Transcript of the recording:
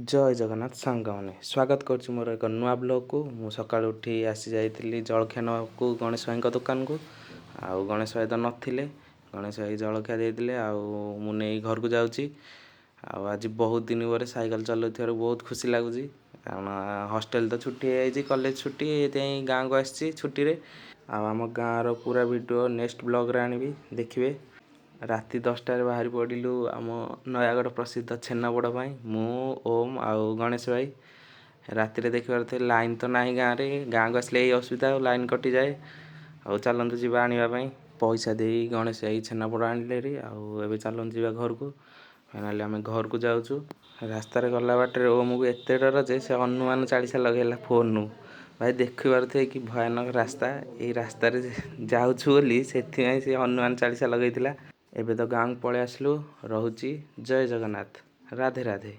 ଜୟ ଜଗନ୍ନାଥ ସାଙ୍ଗମାନେ, ସ୍ୱାଗତ କରୁଛି ମୋର ଏକ ନୂଆ ବ୍ଲଗ୍କୁ। ମୁଁ ସକାଳୁ ଉଠି ଆସି ଯାଇଥିଲି ଜଳଖିଆ ନେବାକୁ ଗଣେଶ ଭାଇଙ୍କ ଦୋକାନକୁ, ଆଉ ଗଣେଶ ଭାଇ ତ ନଥିଲେ। ଗଣେଶ ଭାଇ ଜଳଖିଆ ଦେଇଥିଲେ ଆଉ ମୁଁ ନେଇ ଘରକୁ ଯାଉଛି। ଆଉ ଆଜି ବହୁତ ଦିନ ପରେ ସାଇକେଲ ଚଲାଉଥିବାରୁ ବହୁତ ଖୁସି ଲାଗୁଛି, କାରଣ ହଷ୍ଟେଲ ତ ଛୁଟି ହେଇଯାଇଛି, କଲେଜ ଛୁଟି, ଏଥିପାଇଁ ଗାଁକୁ ଆସିଛି ଛୁଟିରେ। ଆଉ ଆମ ଗାଁର ପୁରା ଭିଡ଼ିଓ ନେକ୍ସଟ ବ୍ଲଗ୍ରେ ଆଣିବି, ଦେଖିବେ। ରାତି 10ଟାରେ ବାହାରି ପଡ଼ିଲୁ ଆମ ନୟାଗଡ଼ ପ୍ରସିଦ୍ଧ ଛେନାପୋଡ଼ ପାଇଁ, ମୁଁ, ଓମ୍ ଆଉ ଗଣେଶ ଭାଇ। ରାତିରେ ଦେଖିପାରୁଥିବେ ଲାଇନ୍ ତ ନାହିଁ ଗାଁରେ। ଗାଁକୁ ଆସିଲେ ଏଇ ଅସୁବିଧା, ଆଉ ଲାଇନ୍ କଟିଯାଏ। ଆଉ ଚାଲନ୍ତୁ ଯିବା ଆଣିବା ପାଇଁ। ପଇସା ଦେଇ ଗଣେଶ ଭାଇ ଛେନାପୋଡ଼ ଆଣିଲେ ହେରି, ଆଉ ଏବେ ଚାଲନ୍ତୁ ଯିବା ଘରକୁ। ଫାଇନାଲି ଆମେ ଘରକୁ ଯାଉଛୁ। ରାସ୍ତାରେ ଗଲା ବାଟରେ ଓମକୁ ଏତେ ଡର ଯେ ସେ ହନୁମାନ ଚାଳିଶା ଲଗେଇଲା ଫୋନ୍ରୁ। ଭାଇ, ଦେଖିପାରୁଥିବେ କି ଭୟାନକ ରାସ୍ତା, ଏଇ ରାସ୍ତାରେ ଯାଉଛୁ ବୋଲି ସେଥିପାଇଁ ସେ ହନୁମାନ ଚାଳିଶା ଲଗେଇଥିଲା। ଏବେ ତ ଗାଁକୁ ପଳେଇ ଆସିଲୁ। ରହୁଛି, ଜୟ ଜଗନ୍ନାଥ, ରାଧେ ରାଧେ।